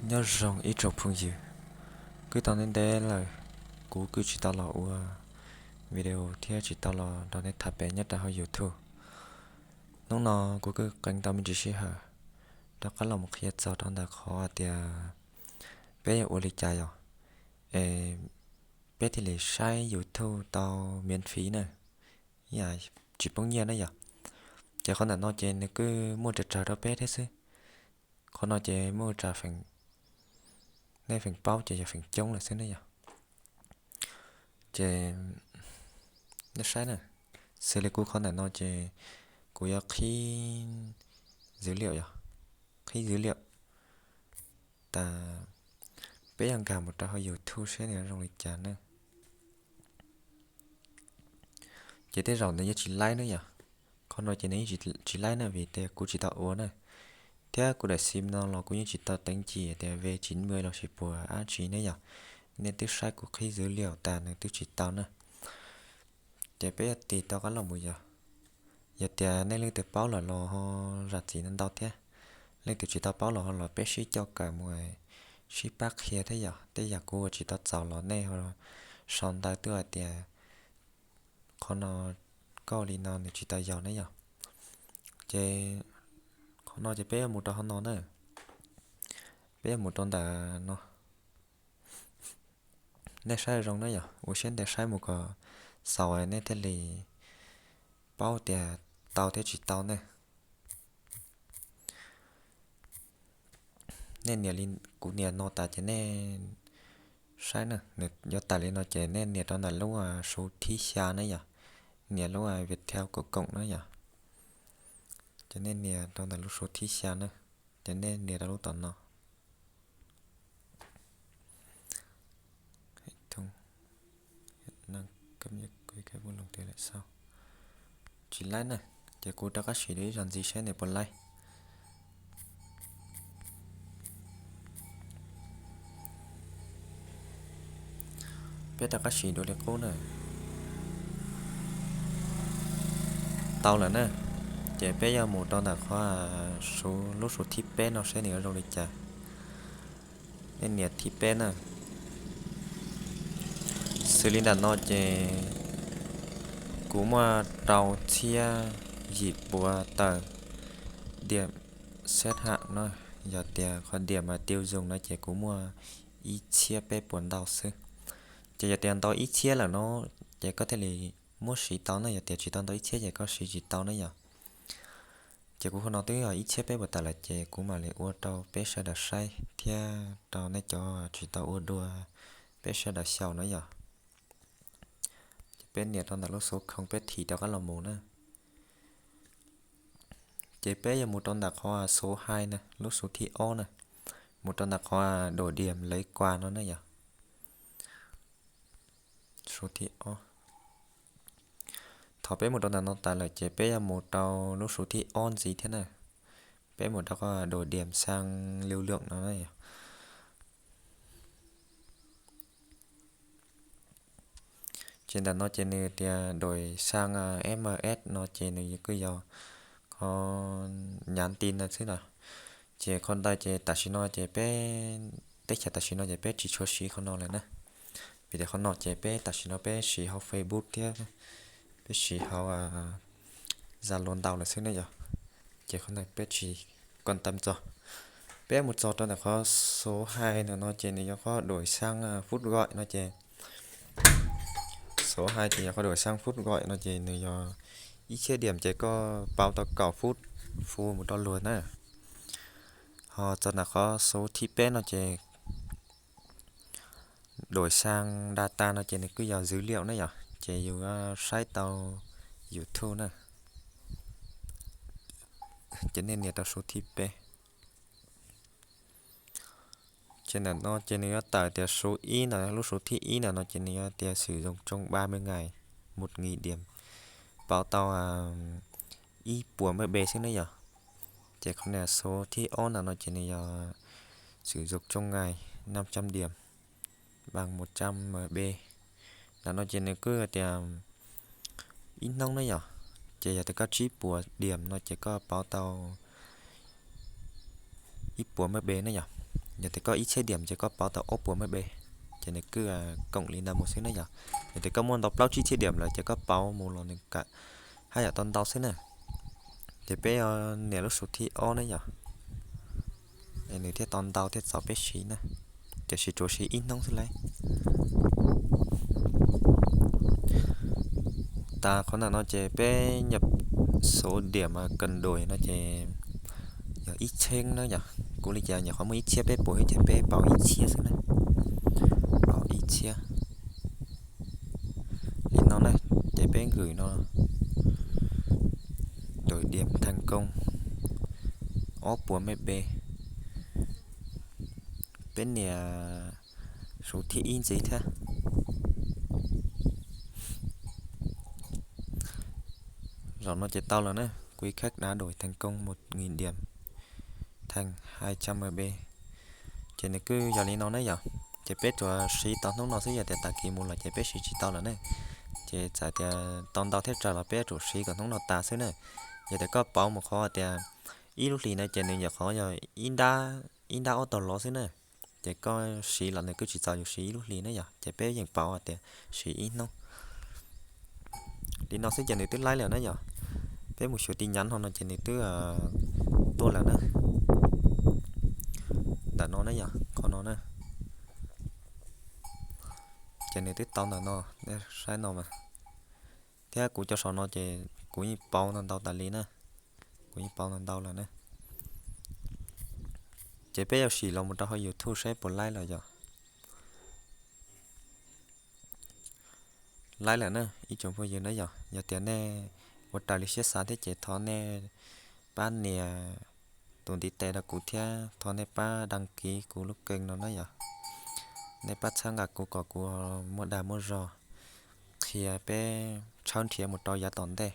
Nyob zoo ib tsoom phooj ywg, kuj tau ntev ntev lawm kuv kuj tsis tau los ua video thiab tsis tau los nrog nej tham pem nyob rau hauv YouTube. Hnub no kuv kuj qee tau me ntsis sij hawm rov qab los mus qhia txog rau ntawm qhov hais tias peb yuav ua li cas yom, es peb thiaj li saib YouTube tau miễn phí na, tsis poob nyiaj na yom. Ces qhov ntawm no ces nws kuj muaj tsawg tsawg rau peb thiab xwb. Qhov no ces muaj tsawg feem, nej feem paub ces yog feem coob lawm xwb ne yom. Ces nej saib na, xws li kuv qhov ntawm no ces kuv yuav qhib dữ liệu yom, qhib dữ liệu tas peb yuav nkag mus rau hauv YouTube seb nws zoo li cas na. Ces tej zaum nws yeej tsis laib na yom. Qhov no ces nws yeej tsis laib na vim tias kuv tsis tau ua na, thiab kuv daim sim no los kuv yeej tsis tau teev ci tias về chín mươi lossis puas dab tsi ne yom. Nej twb saib kuv qhib dữ liệu tas nws twb tsis tau na. Ces peb yuav tig rov qab los mus yom. Yog tias nej leej twg paub lawm los ho zam txim ntau ntau thiab, leej twg tsis tau paub los ho los peb sib coj kawm mus sib pab qhia thiab yom. Tej yam kuv ua tsis tau txaus los nej ho sau ntawv tuaj hais tias qhov no koj li no nws tsis tau yog ne yom. Ces qhov no ces peb yuav mus rau qhov no na, peb yuav mus rau ntawm no. Nej saib zoo na yom, ua siab ntev saib mus kom xaus nej thiaj li paub tias tau thiab tsis tau ne. Nej nias li kuv nias no tas ces nej saib na, nws yuav tawm li no ces nej nias rau ntawm lub số thib xya na yom, nias lub Viettel cộng cộng na yom. Ces nej nias rau ntawm lub số thib xya na, ces nej nias rau lub tom no. Tsis laib na, ces kuv rov qab sim dua ib zaug ntxiv saib nws puas laib. Peb rov qab sim dua li qub na. Tau lawm na, ces peb yuav mus rau ntawm qhov số, lub số thib peb no seb nws yuav zoo li cas. Nej nias thib peb na. Xws li ntawm no ces kuv muaj rau txhiab yim puas tawm điểm xếp hạng na, yog tias qhov điểm mà tiêu dùng no ces kuv muaj ib txhiab peb puas ntau xwb. Ces yog tias ntau ib txhiab lawm no ces koj thiaj li muab siv tau na, yog tias tsis tau ntau ib txhiab ces koj siv tsis tau na yom. Ces kuv qhov no twb yog ib txhiab peb puas tawm lawm ces kuv mam li ua rau peb sawv daws saib thiab rau nej cov tsis tau ua dua peb sawv daws xyaum na yom. Ces peb nias rau ntawm lub số không peb thim rov qab los mus na. Ces peb yuav mus rau ntawm qhov số hai na, lub số thib ob na, mus rau ntawm qhov đổi điểm lấy quà no na yom. Số thib ob. Thaum peb mus rau ntawm no tas lawm ces peb yuav mus rau lub số thib ob ntxiv thiab na. Peb mus rau qhov đổi điểm sang lưu lượng no na yom. Ces ntawm no ces nws tias đổi sang M S no ces nws kuj yog qhov nhắn tin no xwb na. Ces qhov ntawd ces tam sim no ces peb, teb chaws tam sim no ces peb tsis tshua siv qhov no lawm na. Vim tias qhov no ces peb tam sim no peb siv hauv Facebook thiab peb siv hauv Zalo ntau lawm xwb ne yom. Ces qhov ntawd peb tsis quan tâm txog. Peb mus txog rau ntawm qhov số hai ntawm no ces nws yog qhov đổi sang phút gọi no ces số hai ces yog qhov đổi sang phút gọi no ces nws yog ib txhiab điểm ces koj pauv tau kaum phút fu mus rau luag na. Ho txog ntawm qhov số thib peb no ces đổi sang data no ces nws kuj yog dữ liệu na yom, ces yus saib tau YouTube na. Ces nej nias rau số thib peb. Ces ntawm no ces nws yuav tawm tias số ib ntawm lub số thib ib ntawm no ces nws yuav tias sử dụng trong ba mươi ngày một nghìn điểm, pauv tau ib puas M B xwb ne yom. Ces qhov nias số thib ob ntawm no ces nws yog sử dụng trong ngày năm trăm điểm bằng một trăm M B. Ntawm no ces nws kuj tias ib hnub ne yom, ces yog tias koj tsib puas điểm no ces koj pauv tau ib puas M B ne yom. Yog tias koj ib txhiab diam ces koj pauv tau ob puas M B, ces nws kuj koom li ntawd mus xwb na yog. Yog tias koj muaj ntau plaub tsib txhiab diam lawm ces koj pauv mus los nws kam haj yam tau ntau xwb na. Ces peb yuav nias lub xuv thib ob na yog, es nws thiaj tau ntau thiaj txaus peb siv na. Tiam sis tsuas siv ib hnub xwb lauj. Tas qhov ntawm no ces peb nhập số điểm cần đổi no ces yog ib txhiab na yog. Kuv li cas nyuam qhuav muaj ib txhiab peb puas thiab ces peb pauv ib txhiab xwb na. Pauv ib txhiab li no na, ces peb nkws no, đổi điểm thành công ob puas M B. Peb nias xuv thib ib ntxiv thiab. Zaum no ces tau lawm na, quý khách đã đổi thành công một nghìn điểm thành hai trăm M B. Ces nws kuj yog li no na yog. Ces peb tsuas siv tau hnub no xwb, yog tias tag kis mus los ces peb siv tsis tau lawm na. Ces txawm tias tau ntau thiab tsawg los peb yuav tsum siv kom hnub no tas xwb na. Yog tias koj pauv mus qhov tias ib lub hlis na ces nws nyuam qhuav yog ib nrab, ib nrab ob tog lov xwb na. Ces koj siv los nws kuj tsis txaus yus siv ib lub hlis na yog, ces peb yeej pauv hais tias siv ib hnub li no xwb ces nws twb laib lawm na yog. Peb mus xyuas tin nhắn no no ces nws twb tuaj lawm na. Ntawm no na yog, qhov no na. Ces nws twb tau ntawm no, saib no mas. Thiab kuv cov saum no ces kuv yeej pauv ntau ntau tas li na. Kuv yeej pauv ntau ntau lawm na. Ces peb yuav sim los mus rau hauv YouTube saib puas laib los yog. Laib lawm na ib tsoom phooj ywg na yog. Yog tias nej ua raws li siab xav thiab ces thov nej pab nias tus ntiv tes rau kuv thiab thov nej pab đăng ký kuv lub kênh no na yog. Nej pab txhawb nqa kuv kom kuv muaj dag muaj zog qhia peb tshawb nrhiav mus rau yav tom ntej,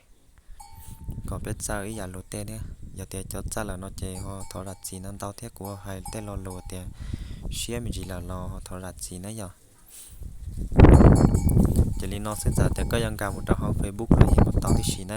kom peb txawj ib yam luag tej thiab. Yog tias cov txawj lawm no ces ho thov zam txim ntau ntau thiab, kuv hais tej lo lus tias siab me ntsis lawm los ho thov zam txim na yog. Ces li no xwb, txawm tias koj yuav nkag mus rau hauv Facebook los yeej mus tau tib si na.